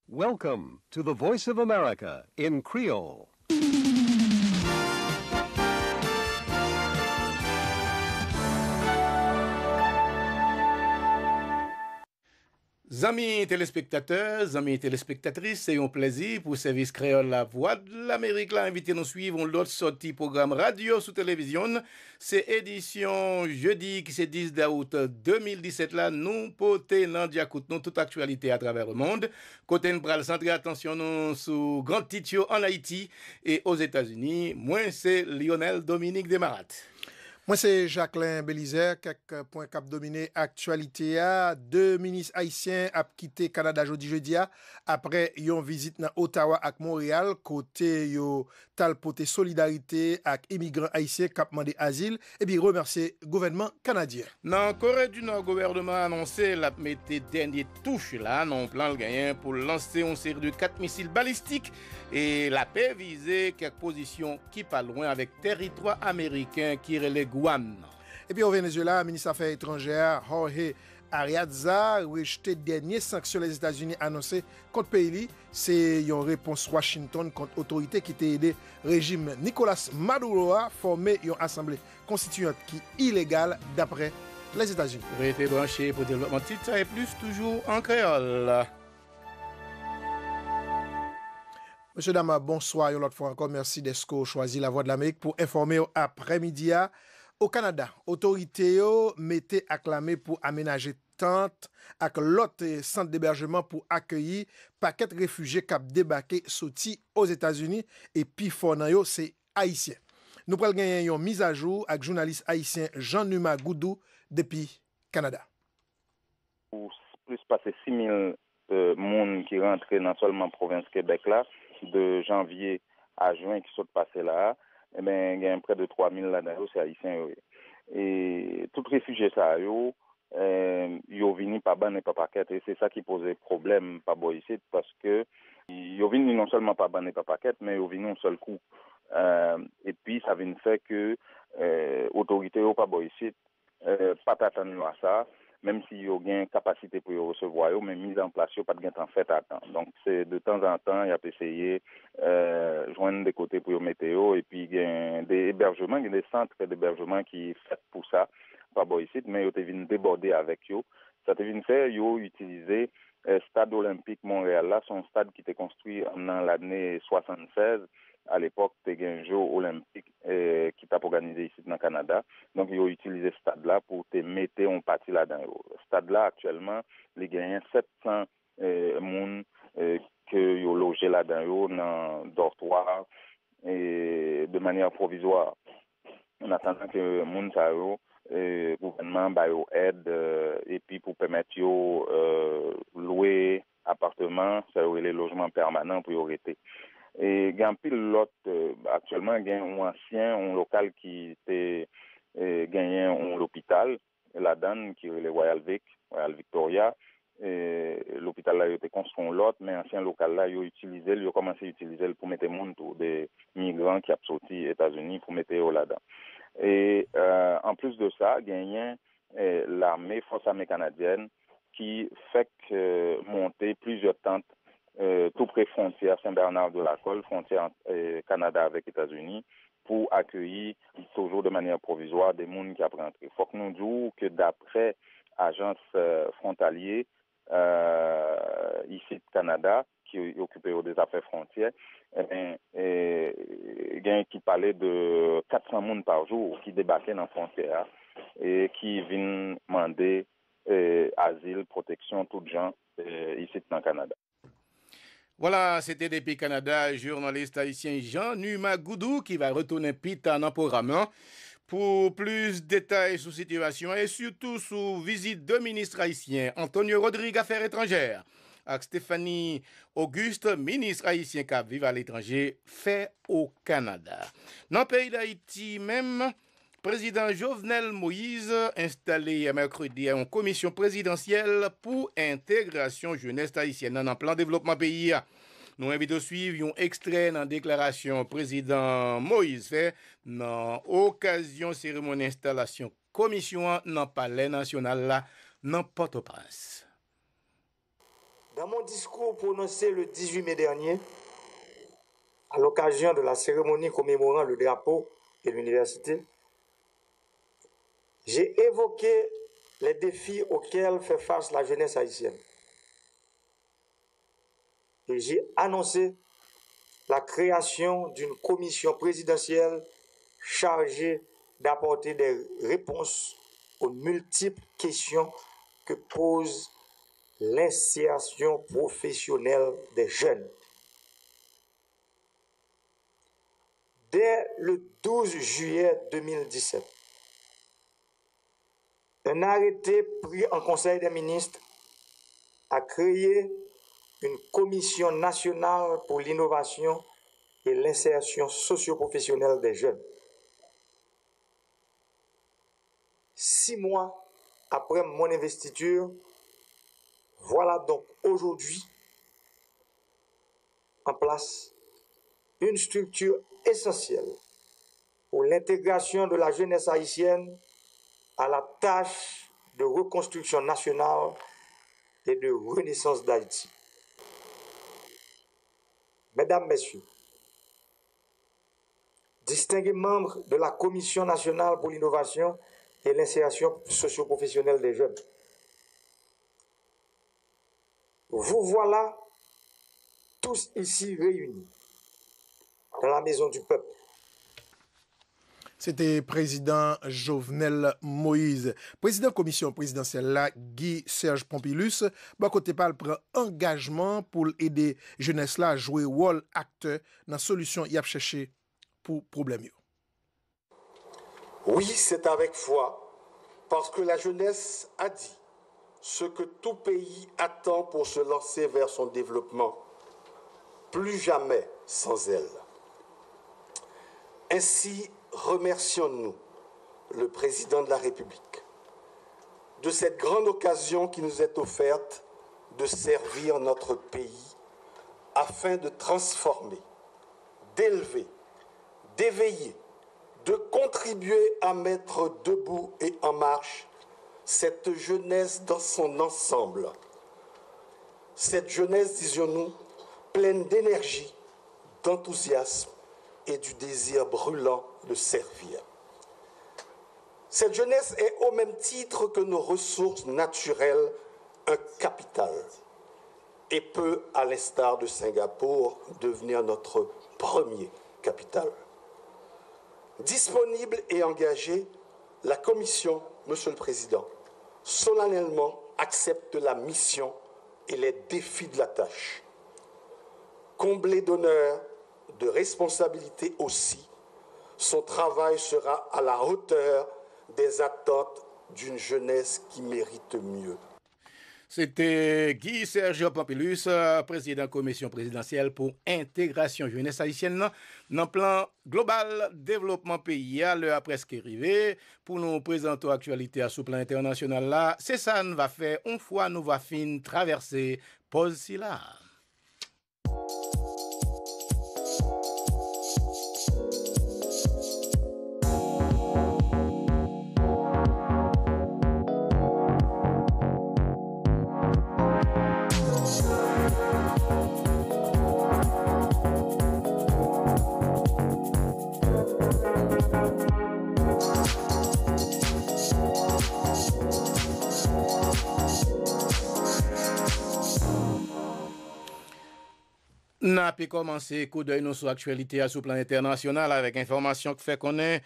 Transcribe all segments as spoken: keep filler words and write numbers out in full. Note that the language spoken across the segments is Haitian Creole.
Welcome to the Voice of America in Creole. Zanmi telespektatè, zanmi telespektatris, se yon plezi pou sèvis kreyòl Lavwadlamerik la envite nou swiv yon lòt sòti pwogram radyo sou televizyon. Se edisyon jedi ki se dis dawout de mil disèt la, nou pote nan dyakout nou tout aktyalite atravè lemond, kote n pral santre atansyon nou sou gran tit yo ann Ayiti e Ozetazini. Mwen se Lionel Dominique Desmarattes. Mwen se Jacquelin Belizaire. Kèk pwen k ap domine aktyalite a. De minis ayisyen ap kite Kanada jodi jedi a, apre yon vizit nan Ottawa ak Monreyal, kote yo t al pote solidarite ak imigran ayisyen k ap mande azil, epi remèsye gouvènman kanadyen. Nan Kore di Nò, gouvènman an anonse l ap mete dènye touch la nan yon plan l genyen pou l lanse yon seri de kat misil balistik e l ape vize kèk pozisyon ki pa lwen avèk teritwa ameriken ki rele Guam nan. Epi o Venezuela, minis afè etranjè a, Jorge Arreaza, rejte dènye sanksyon Lèzetazini anonse kont peyi li. Se yon repons Washington kont otorite ki te ede rejim Nicolas Maduro a fòme yon asanble konstitiyant ki ilegal, dapre Lèzetazini. Rete branche pou devlopman tit sa e plis toujou an kreyòl. Mesye dam, bonswa yon lòt fwa ankò. Mèsi dèske w chwazi Lavwadlamerik pou enfòme w aprèmidi a. O Kanada, otorite yo mete ak lame pou amenaje tant ak lòt, eh, sant debèjman pou akeyi pakèt refijye k ap debake soti Ozetazini, e pifò nan yo se Ayisyen. Nou pral genyen yon mizajou ak jounalis ayisyen Jean Numa Goudou depi Kanada. Pou s- plis pase sis mil, eh, moun ki rantre nan sèlman pwovens Kebèk la, de janvye a jen ki sot pase la a, e ben, gen prè de twa mil ladan yo, se Ayisyen yo ye. E tout refijye sa yo, eh, yo vini pa bann e pa pakèt, e se sa ki poze pwoblèm pa bò isit, paske yo vini non sèlman pa bann e pa pakèt, men yo vini yon sèl kou. Eh, epi sa vin fè ke, eh, otorite yo pa bò isit, eh, pa t atann yo a sa, menm si yo gen kapasite pou yo resevwa yo, men miz an plas yo pa t gentan fèt a tan. Donk, se de tanzantan, y ap eseye, eh, jwenn de kote pou yo mete yo, epi gen de ebèjman, gen de sant debèjman ki fèt pou sa, pa bò isit, men yo te vin debòde avèk yo. Sa te vin fè, yo itilize, eh, Stad Olenpik Monreyal la, se yon stad ki te konstwi nan lane swasannsèz, alepòk, te gen Je Olenpik, eh, ki t ap òganize isit nan Kanada. Donk, yo itilize stad la pou te mete yon pati ladan yo. Stad la, aktyèlman, li genyen sèt san, eh, moun, eh, ke yo loje ladan yo nan dòtwa, eh, de manyè pwovizwa. An atandan ke moun sa yo, eh, gouvènman an ba yo èd, eh, epi pou pèmèt yo, eh, lwe apatman, sa yo rele lojman pèmanan pou yo rete. E gen anpil lòt, eh, aktyèlman, gen yon ansyen, yon lokal ki te, eh, genyen yon lopital ladan l ki rele Royal Vic, Royal Victoria. Eh, lopital la, yo te konstwi yon lòt, men ansyen lokal la, yo itilize l, yo kòmanse itilize l pou mete moun tou, de migran ki ap soti Etazini pou mete yo ladan. E, eh, anplis de sa, genyen, eh, lame, fòs ame kanadyèn ki fèk, eh, monte plizyè tant, eh, tou pre fwontyè Saint Bernard de la Colle, fwontyè ant, eh, Kanada avèk Etazini, pou akeyi, toujou de manyè pwovizwa, de moun ki ap rantre. Fòk nou di w ke daprè ajans, eh, fwontalye, eh, isit Kanada, ki okipe yo de zafè fwontyè, eh, eh, gen ki pale de kat san moun pa jou ki debake nan fwontyè a e ki vin mande, eh, azil, pwoteksyon, tout jan, eh, isit nan Kanada. Vwala, se te depi Kanada, jounalis ayisyen Jean Numa Goudou ki va retounen pi ta nan pwogram lan pou plis detay sou sitiyasyon an e sitou sou vizit de minis ayisyen Antonio Rodrigue Afè Etranjè ak Stephanie Auguste, minis ayisyen k ap viv aletranje, fè o Kanada. Nan peyi Dayiti menm, Prezidan Jovenel Moïse enstale yè mèkredi a yon komisyon prezidansyèl pou entegrasyon jenès ayisyèn nan, nan plan devlopman peyi a. Nou envite w swiv yon ekstrè nan deklarasyon Prezidan Moïse fè nan okazyon seremoni enstalasyon komisyon an nan Palè Nasyonal la, nan Pòtoprens. Dans mon discours prononcé le dix-huit mai dernier, à l'occasion de la cérémonie commémorant le drapeau de l'université, j'ai évoqué les défis auxquels fait face la jeunesse haïtienne. Et j'ai annoncé la création d'une commission présidentielle chargée d'apporter des réponses aux multiples questions que pose l'insertion professionnelle des jeunes. Dès le douze juillet deux mille dix-sept, un arrêté pris en Conseil des ministres a créé une commission nationale pour l'innovation et l'insertion socio-professionnelle des jeunes. Six mois après mon investiture, voilà donc aujourd'hui en place une structure essentielle pour l'intégration de la jeunesse haïtienne à la tâche de reconstruction nationale et de renaissance d'Haïti. Mesdames, Messieurs, distingués membres de la Commission nationale pour l'innovation et l'insertion socio-professionnelle des jeunes, vous voilà tous ici réunis dans la maison du peuple. Se te Prezidan Jovenel Moïse. Prezidan Komisyon Prezidansyèl la, Guy Serge Pompilus, bò kote pa l, pran angajman pou l ede jenès la jwe wòl aktè nan solisyon y ap chèche pou pwoblèm yo. Oui, c'est avec foi, parce que la jeunesse a dit ce que tout pays attend pour se lancer vers son développement. Plus jamais sans elle. Ainsi, remercions-nous le président de la République de cette grande occasion qui nous est offerte de servir notre pays afin de transformer, d'élever, d'éveiller, de contribuer à mettre debout et en marche cette jeunesse dans son ensemble. Cette jeunesse, disions-nous, pleine d'énergie, d'enthousiasme et du désir brûlant de servir. Cette jeunesse est, au même titre que nos ressources naturelles, un capital et peut, à l'instar de Singapour, devenir notre premier capital. Disponible et engagée, la Commission, Monsieur le Président, solennellement accepte la mission et les défis de la tâche. Comblée d'honneurs, de responsabilités aussi, son travail sera à la hauteur des attentes d'une jeunesse qui mérite mieux. Se te Guy Serge Pompilus, prezidan Komisyon Prezidansyèl pou Entegrasyon Jenès Ayisyèn nan, nan plan global devlopman peyi a. Lè a prèske rive pou nou prezante w aktyalite a sou plan entènasyonal la. Se sa n va fè yon fwa nou va fin travèse pòz sila a. N ape kòmanse koudèy nou sou aktyalite a sou plan entènasyonal avèk enfòmasyon k fè konnen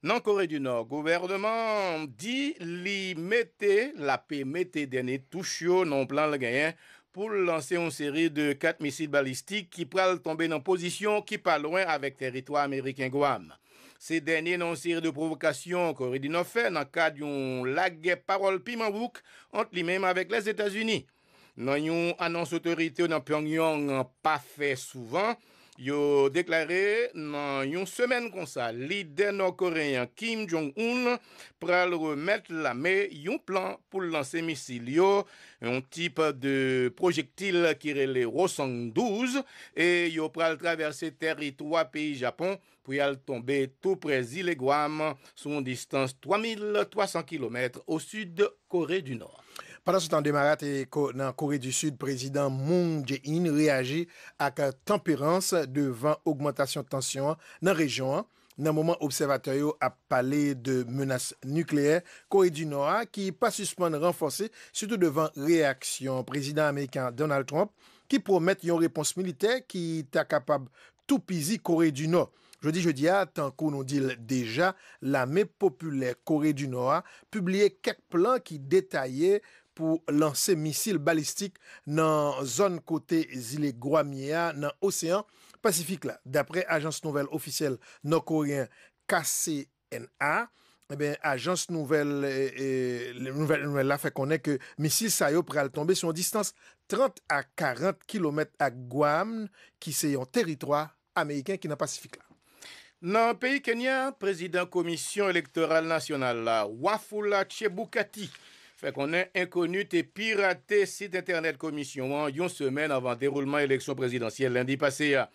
nan Kore di Nò, gouvènman an di li mete, l ape mete dènye touch yo nan yon plan l genyen pou l lanse yon seri de kat misil balistik ki pral tonbe nan pozisyon ki pa lwen avèk tèritwa ameriken Gwam. Se dènye nan yon seri de pwovokasyon Kore di Nò fè nan kad yon lagè pawòl piman bouk ant li menm avèk Lèzetazini. Nan yon anons otorite yo nan Pyongyang pa fè souvan, yo deklare nan yon semèn konsa, lidè nò-koreyen Kim Jong-un pral remèt lame yon plan pou l lanse misil yo, yon tip de pwojektil ki rele Hwasong douz, e yo pral travèse tèritwa peyi Japon pou y al tonbe tou prè zile Gwam, sou yon distans twa mil twa san kilomèt o sid Kore di Nò. Pandan se tan, demara te ko- nan Kore di Sid, Prezidan Moon Jae-in reyaji ak tanperans devan ogmantasyon tansyon an nan rejyon an, nan moman obsèvatè yo ap pale de menas nikleyè Kore di Nò a ki pa sispann ranfòse, sitou devan reyaksyon Prezidan ameriken an, Donald Trump, ki pwomèt yon repons militè ki ta kapab toupizi Kore di Nò. Jodi jodi a, tankou nou di l deja, Lame Popilè Kore di Nò a pibliye kèk plan ki detaye pou lanse misil balistik nan zòn kote zile Guam ye a nan Oseyan Pasifik la. Dapre ajans nouvèl ofisyèl nò-koreyen K C N A, enben, ajans nouvèl, e, e, nouvèl, nouvèl la fè konnen ke misil sa yo pral tonbe sou yon distans trant a karant kilomèt ak Guam, ki se yon teritwa ameriken ki nan Pasifik la. Nan peyi Kenya, prezidan Komisyon Elektoral Nasyonal la, Wafula Chebukati, fè konnen enkoni te pirate sit entènèt komisyon an yon semèn anvan dewoulman eleksyon prezidansyèl lendi pase a.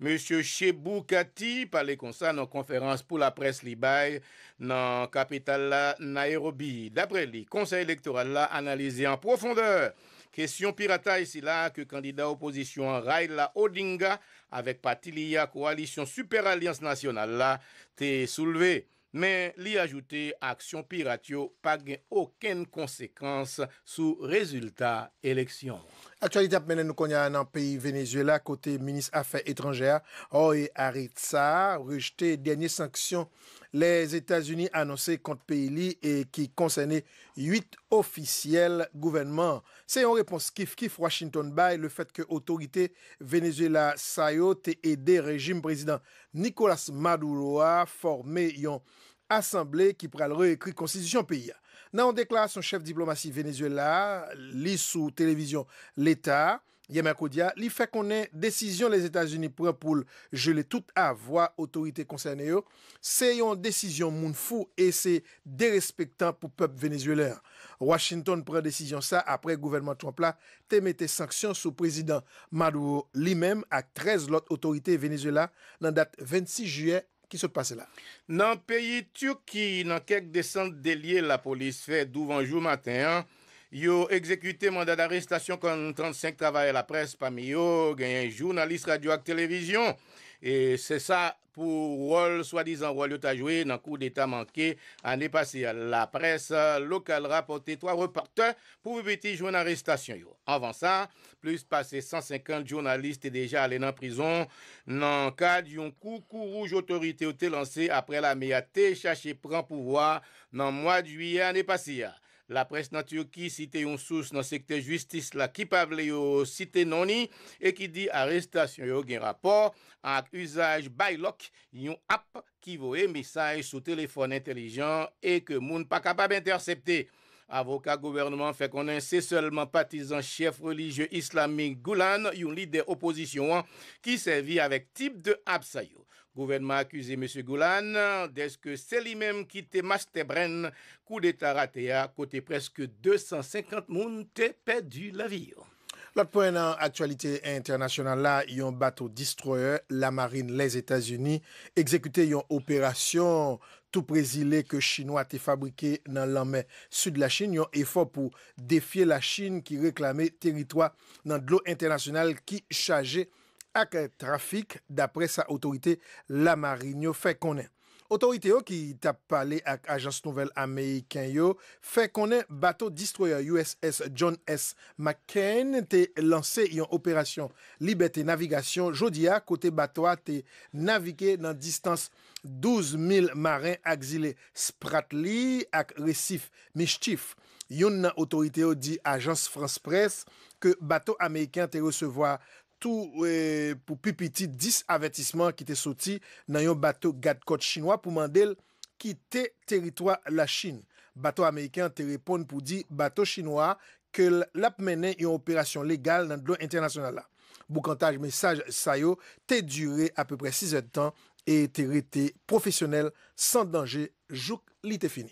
Mesye Chebukati pale konsa nan konferans pou laprès li bay nan kapital la, Nairobi. Dapre li, Konsèy Elektoral la analize an pwofondè kesyon pirataj sila ke kandida opozisyon an, Raila Odinga, avèk pati li a, Kowalisyon Sipè Alyans Nasyonal la, te soulve. Men, li ajoute, aksyon pirat yo pa gen okenn konsekans sou rezilta eleksyon. Aktyalite ap mennen nou kounye a nan peyi Venezuela, kote minis afè etranjè a, Jorge Arrecha, rejte dènye sanksyon Lèzetazini anonse kont peyi li e ki konsène uit ofisyèl gouvènman an. Se yon repons kif-kif Washington bay lefèt ke otorite Venezuela sa yo te ede rejim prezidan Nicolas Maduro a fòme yon asanble ki pral reekri konstitisyon peyi a. Nan yon deklarasyon chèf diplomasi Venezuela a, li sou televizyon leta a, yè mèkredi a, li fè konnen desizyon Lèzetazini pran pou l jele tout avwa otorite konsène yo, se yon desizyon moun fou e se derespektan pou pèp venezuelen an. Washington pran desizyon sa apre gouvènman Trump la te mete sanksyon sou prezidan Maduro li menm ak trèz lòt otorite Venezuela nan dat vennsis jiyè ki sot pase la. Nan peyi Tiki, nan kèk desant de lye lapolis fè douvan jou maten an, yo egzekite manda darestasyon kont trannsenk travayè laprès, pami yo genyen jounalis radyo ak televizyon. E se sa pou wòl, swadizan wòl yo ta jwe nan koudeta manke ane pase a. Laprès lokal rapòte twa repòtè pou pipiti jwenn arestasyon yo. Anvan sa, plis pase san senkant jounalis te deja ale nan prizon nan kad yon koukouwouj otorite yo te lanse apre lame a te chache pran pouvwa nan mwa jiyè ane pase a. Laprès nan Tiki site yon sous nan sektè jistis la ki pa vle yo site non li e ki di arestasyon yo gen rapò ak izaj Baylok, yon app ki voye mesaj sou telefòn entèlijan e ke moun pa kapab entèsepte. Avoka gouvènman an fè konnen se sèlman patizan chèf relijye islamik Gulen, yon lidè opozisyon an, ki sèvi avèk tip de app sa yo. Gouvènman an akize mesye Gulen dèske se li menm ki te masterbrain koudeta rate a, kote prèske de san senkant moun te pèdi lavi yo. Lòt pwen nan aktyalite entènasyonal la, yon bato destroyer lamarin Lèzetazini egzekite yon operasyon tou pre zile ke Chinwa te fabrike nan lanmè sid Lachin, yon efò pou defye Lachin ki reklame teritwa nan dlo entènasyonal ki chaje ak trafik, dapre sa otorite lamarin yo fè konnen. Otorite yo ki t ap pale ak ajans nouvèl ameriken yo fè konnen bato destroyer U S S John S. McCain te lanse yon operasyon libète navigasyon jodi a, kote bato a te navige nan distans douz mil maren ak zile Spratly ak resif Mischief. Youn nan otorite yo di Ajans France Presse ke bato ameriken an te resevwa tou, e, pou pi piti dis avètisman ki te soti nan yon bato gadkòt chinwa pou mande l kite teritwa Lachin. Bato ameriken an te reponn pou di bato chinwa a ke l ap mennen yon operasyon legal nan dlo entènasyonal la. Boukantaj mesaj sa yo te dire apeprè sis èdtan e te rete pwofesyonèl, san danje, jouk li te fini.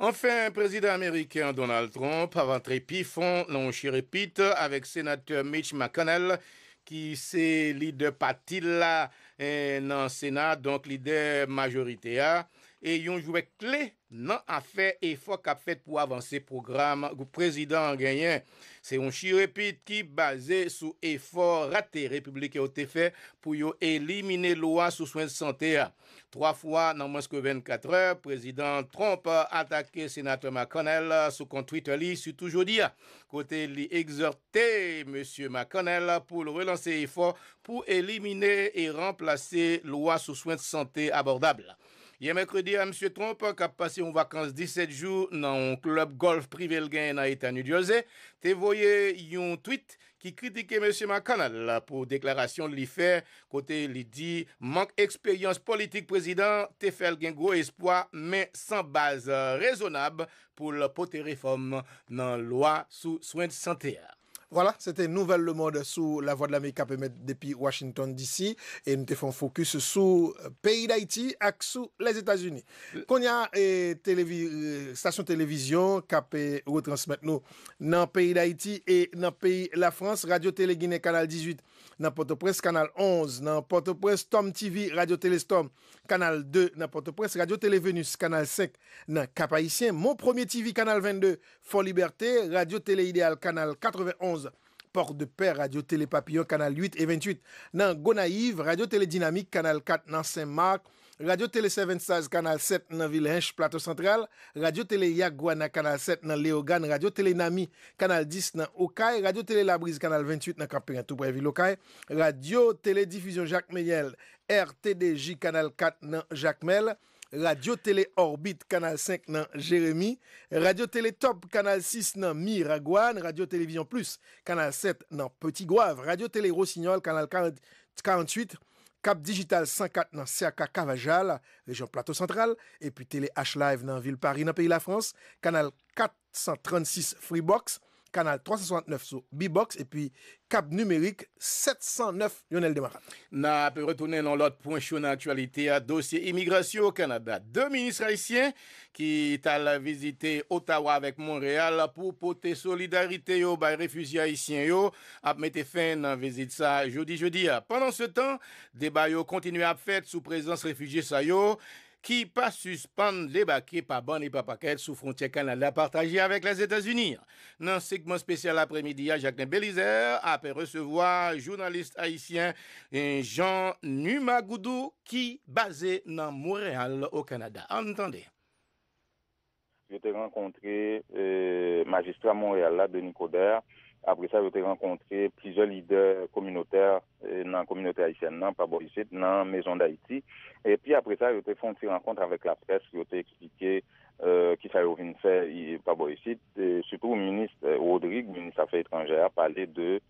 Anfen, prezidan ameriken an Donald Trump ap antre pi fon nan yon chirepit avèk senatè Mitch McConnell, ki se lidè pati l la, eh, nan Sena, donk lidè majorite a. e yon jwèt kle nan afè efò k ap fèt pou avanse pwogram gwoup prezidan an genyen. Se yon chirepit ki baze sou efò rate repibliken yo te fè pou yo elimine lwa sou swen sante a. Twa fwa nan mwens ke vennkat è, Prezidan Trump atake Senatè McConnell sou kont Twitter li, sitou jodi a, kote li egzòte Mesye McConnell pou l relanse efò pou elimine e ranplase lwa sou swen sante abòdab la. Yè mèkredi a, Mesye Trump, k ap pase yon vakans disèt jou nan yon klèb gòlf prive l genyen nan eta New Jersey, te voye yon tweet ki kritike Mesye McConnell pou deklarasyon li fè, kote li di mank eksperyans politik prezidan te fè l gen gwo espwa, men san baz rezonab pou l pote refòm nan lwa sou swen sante a. Vwala, se te nouvèl lemonn sou Lavwadlamerik k ap emèt depi Washington D C, e nou te fè yon fokis sou, euh, peyi Dayiti ak sou Lèzetazini. Kounye a, e, televi-, e, estasyon televizyon k ap, e, retransmèt nou nan peyi Dayiti e nan peyi Lafrans, Radyo Tele Ginen, kanal dizuit, nan Pòtoprens, kanal onz nan Pòtoprens, Storm T V, Radyo Tele Storm, kanal de nan Pòtoprens, Radyo Tele Venus, kanal senk nan Kap Ayisyen, Mon Premye T V, kanal vennde, Fò Libète, Radyo Tele Ideyal, kanal katrevenonz, Pòdpè, Radyo Tele Papiyon, kanal uit e venntuit nan Gonayiv, Radyo Tele Dinamik, kanal kat nan Sen Mak, Radyo Tele Seven Stars, kanal sèt nan vil Hench, Plato Santral, Radyo Tele Yaguana, kanal sèt nan Leyogàn, Radyo Tele Nami, kanal dis nan Okay, Radyo Tele Labriz, kanal venntuit nan Kanperen, tou prè vil Okay, Radyo Tele Difizyon Jakmèl, R T D J, kanal kat nan Jakmèl, Radyo Tele Òbit, kanal senk nan Jeremi, Radyo Tele Top, kanal sis nan Miragwàn, Radyo Televizyon Plis, kanal sèt nan Petit Goâve, Radyo Tele Rosinyòl, kanal karant, karanntuit, Cap Digital san kat nan Sèka Kavajal, rejyon Plato Santral, epi Tele H Live nan vil Pari, nan peyi Lafrans, kanal kat san trannsis Freebox, kanal twa san swasantnèf sou Bbox, epi kab nimerik sèt san nèf Lionel Desmarais. N ap retounen nan lòt pwen cho nan aktyalite a, dosye imigrasyon o Kanada. De minis ayisyen ki t al vizite Ottawa avèk Monreyal pou pote solidarite yo bay refijye ayisyen yo ap mete fen nan vizit sa a jodi jedi a. Pandansetan, deba yo kontinye ap fèt sou prezans refijye sa yo ki pa sispann debake pa bann e pa pakèt sou fwontyè Kanada pataje avèk Lèzetazini an. Nan segman espesyal aprèmidi a, Jacquelin Belizaire ap resevwa jounalis ayisyen, eh, Jean Numa Goudou ki baze nan Monreyal, o Kanada. Ann tande. Yo te rankontre, eh, majistra Monreyal la, Denis Coderre. Apre sa, yo te rankontre plizyè lidè kominotè, eh, nan kominote ayisyèn nan, pa bò isit, nan Maison d'Haïti. Epi apre sa, yo te fè yon ti rankont avèk laprès, yo te eksplike, eh, kisa yo vin fè i-, pa bò isit. Eh, sitou minis, eh, Rodrigue, minis afè etranjè a, pale de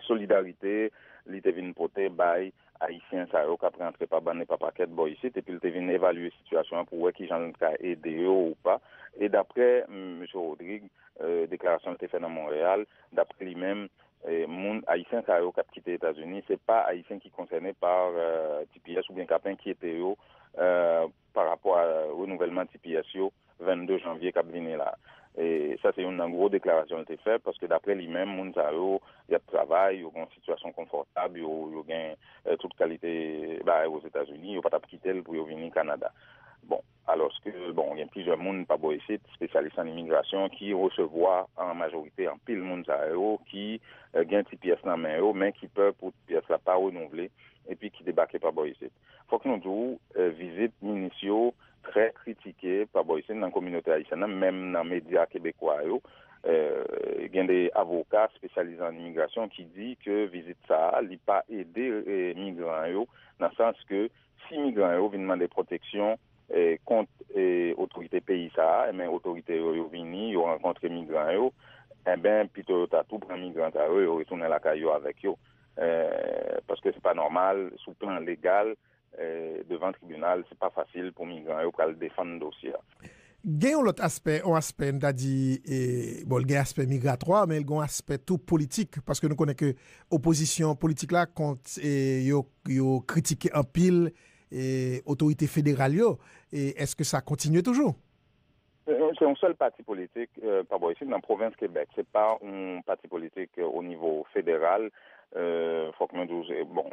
solidarite li te vin pote bay Ayisyen sa yo k ap rantre pa bann e pa pakèt bò isit, epi l te vin evalye sitiyasyon an pou wè kijan l ka ede yo ou pa. E daprè, mm, mesye Rodrigue, eh, deklarasyon l te fè nan Monreyal, daprè li menm, eh, moun Ayisyen sa yo k ap kite Etazini, se pa Ayisyen ki konsène pa, eh, T P S oubyen k ap enkyete yo, eh, pa rapò a renouvèlman T P S yo, vennde janvye k ap vini la. E sa se youn nan gwo deklarasyon l te fè, paske daprè li menm, moun sa yo, y ap travay, yo gen yon sitiyasyon konfòtab, yo, yo gen, eh, tout kalite bagay Ozetazini, yo pa t ap kite l pou yo vini Kanada. Bon, alòske, bon, gen plizyè moun pa bò isit, espesyalis an imigrasyon, ki resevwa an majorite anpil moun sa yo, ki, eh, gen T P S nan men yo, men ki pè pou T P S la pa renouvle, epi ki debake pa bò isit. Fòk nou di w, eh, vizit minis yo trè kritike pa bò isit nan kominote ayisyèn nan, menm nan medya kebekwa yo. Eh, gen de avoka espesyalize an imigrasyon ki di ke vizit sa a, li pa ede, eh, migran yo, nan sans ke si migran yo vin mande pwoteksyon, eh, kont, eh, otorite peyi sa a, enben otorite yo, yo vini, yo rankontre migran yo, enben pito yo ta tou pran migran sa yo, yo retounen lakay yo avèk yo. Eh, paske se pa nòmal, sou plan legal, eh, devan tribinal, se pa fasil pou migran yo pral defann dosye a. Gen yon lòt aspè, yon aspè, n ta di, eh, bon, l gen aspè migratwa, men l gen yon aspè tou politik, paske nou konnen ke opozisyon politik la kont, eh, yo, yo kritike anpil, eh, otorite federal yo. E èske sa kontinye toujou? Se, se yon sèl pati politik, eh, pa bò isit, nan pwovens Kebèk. Se pa yon pati politik, eh, o nivo federal. Fòk nou di w, bon,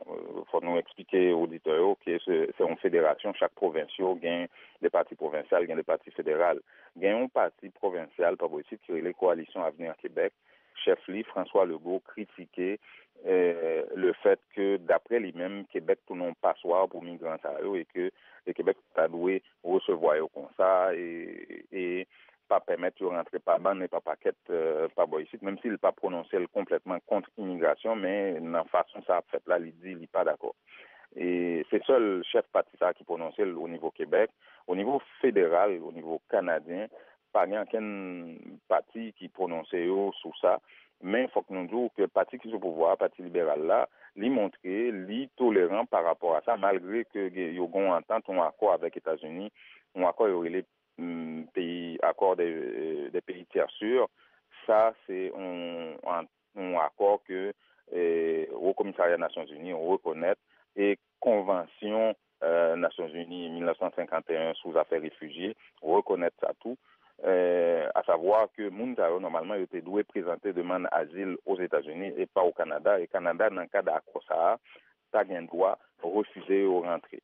fòk nou eksplike oditè yo ke se yon federasyon, chak pwovens yo gen de pati pwovensyal, gen de pati federal. Gen yon pati pwovensyal pa bò isit ki rele Koalisyon Avni Kebèk. Chèf li, François Legault, kritike le fèt ke, daprè li menm, Kebèk tounen yon paswa pou migran sa yo e ke e Kebèk ta dwe resevwa yo konsa e, e pa pèmèt yo rantre pa bann e pa pakèt pa bò isit, menm si l pa pwononse l konplètman kont imigrasyon, men nan fason sa ap fèt la, li di li pa dakò. E se sèl chèf pati sa a ki pwononse l o nivo Kebèk. O nivo federal, o nivo kanadyen, pa gen ankenn pati ki pwononse yo sou sa. Men fòk nou di w ke pati ki sou pouvwa a, Pati Liberal la, li montre li toleran pa rapò a sa, malgre ke gen, yo gen yon antant, yon akò avèk Etazini, yon akò yo rele peyi, akò de, de peyi tyè si. Sa se yon, yon akò ke Wo Komisarya Nasyonzini rekonèt e Konvansyon Nasyonzini mil nèf san senkanteyen sou zafè refijye rekonèt sa tou, asavwa ke moun sa yo nòmalman yo te dwe prezante demann azil Ozetazini e pa o Kanada, e Kanada nan kad akò sa a ta gen dwa refize yo rantre.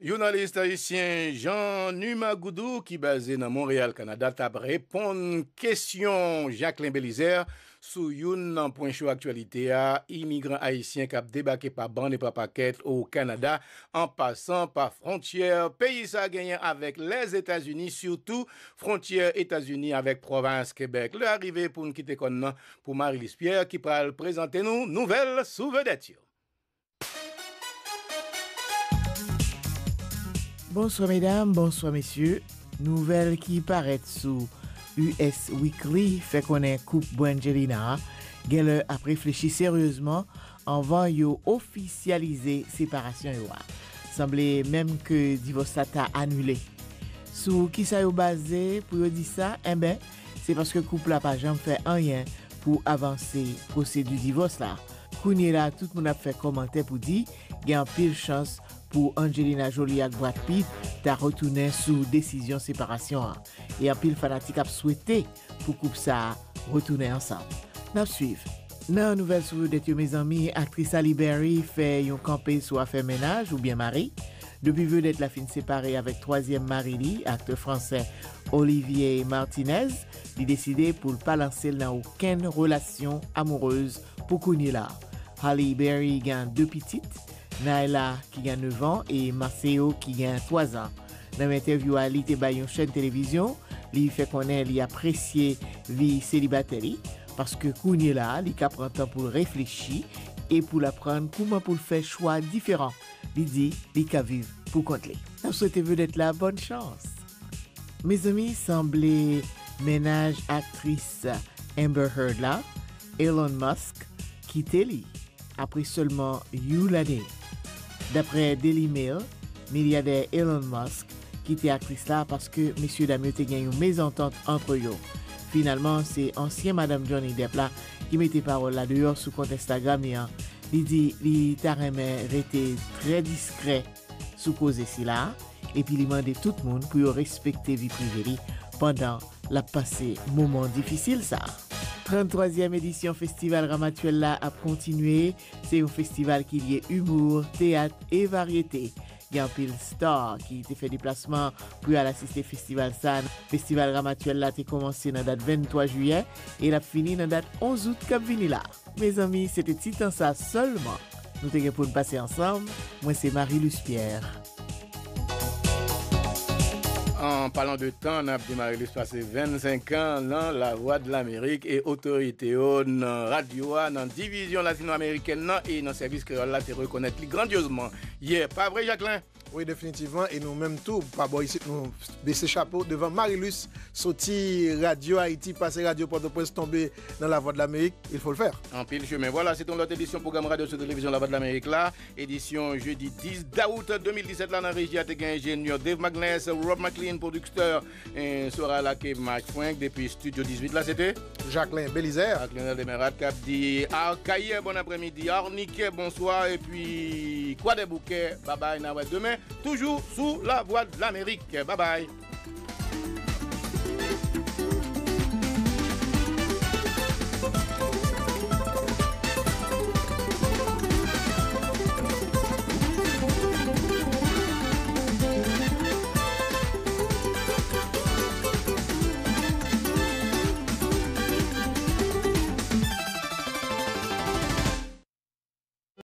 Jounalis ayisyen Jean Numa Goudou, ki baze nan Monreyal, Kanada, t ap reponn kesyon Jacquelin Belizaire sou youn nan pwen cho aktyalite a, imigran ayisyen k ap debake pa bann e pa pakèt o Kanada, an pasan pa fwontyè peyi sa a genyen avèk Lèzetazini, sitou fwontyè Etazini avèk pwovens Kebèk. Lè a rive pou n kite kòn nan pou Marie-Luce Pierre ki pral prezante nou nouvèl sou vedèt yo. Bonswa medam, bonswa mesye. Nouvèl ki parèt sou Us Weekly fè konnen koup Brangelina a genlè ap reflechi seryezman anvan yo ofisyalize separasyon yo a. Sanble menm ke divòs la ta anile. Sou kisa yo baze pou yo di sa? Enben, se paske koup la pa janm fè anyen pou avanse pwosedi divòs la. Kounye la, tout moun ap fè kòmantè pou di gen anpil chans pou Angelina Jolie ak Brad Pitt ta retounen sou desizyon separasyon an. E anpil fanatik ap swete pou koup sa a retounen ansanm. N ap swiv. Nan nouvèl sou vedèt yo, mezanmi, aktris Halle Berry fè yon kanpe sou afè mennaj oubyen mari. Depi vedèt la fin separe avèk twazyèm mari li, aktè fransè Olivier Martinez, li deside pou l pa lanse l nan okenn relasyon amourez pou kounye la. Halle Berry gen de pitit, Nyla ki gen nèf an e Maceo ki gen twa zan. Nan yon entèvyou a li te bay yon chèn televizyon, li fè konnen li apresye vi selibatè li, paske kounye la a, li ka pran tan pou l reflechi e pou l aprann kouman pou l fè chwa diferan. Li di li ka viv pou kont li. N ap swete vedèt la bòn chans. Mezanmi, sanble mennaj aktris Amber Heard la, Elon Musk, kite li apre sèlman yon lane. Daprè Daily Mail, milyadè Elon Musk kite aktris la paske mesyedam yo te gen yon mezantant ant yo. Finalman, se ansyen madanm Johnny Depp la ki mete pawòl la deyò sou kont Instagram li an. Li di li ta renmen rete trè diskrè sou koze sila a, epi li mande tout moun pou yo respekte vi prive li pandan l ap pase moman difisil sa a. Tranntwazyèm edisyon Festival Ramatuelle la ap kontinye. Se yon festival ki lye imou, teyat e varyete. Gen anpil star ki te fè deplasman pou y al asiste festival sa a. Festival Ramatuelle la te kòmanse nan dat venntwa jiyè e l ap fini nan dat onz out k ap vini la. Mezanmi, se te ti tan sa sèlman nou te gen pou n pase ansanm. Mwen se Marie Luce Pierre. An palan de tan, n ap di Marie Luce pase vennsenk an nan Lavwadlamerik e otorite yo nan radyo a, nan divizyon latino-amerikèn nan e nan sèvis kreyòl la te rekonèt li grandyozman yè. Pa vre, Jacquelin? Wi, definitivman, e nou menm tou, pa bò isit, nou bese chapo devan Marie Luce, soti Radyo Ayiti, pase Radyo Pòtoprens, tonbe nan Lavwadlamerik, il faut le faire. Anpil chemen. Vwala, se te yon lòt edisyon pwogram Radyo sou Televizyon Lavwadlamerik la. Edisyon jedi dis dawout de mil disèt la nan reji a te gen enjenyè Dave Magnès, Rob McLean, pwodiktè, eh, Sora Lake, Mike Frank, depi Estidyo dizuit la, se te Jacquelin Belizaire. Ak Lionel Demerat k ap di Akayè, bon aprèmidi, Arnikè, bonswa, epi Kwadèboukè, babay, n a wè demen, toujou sou Lavwadlamerik. Babay.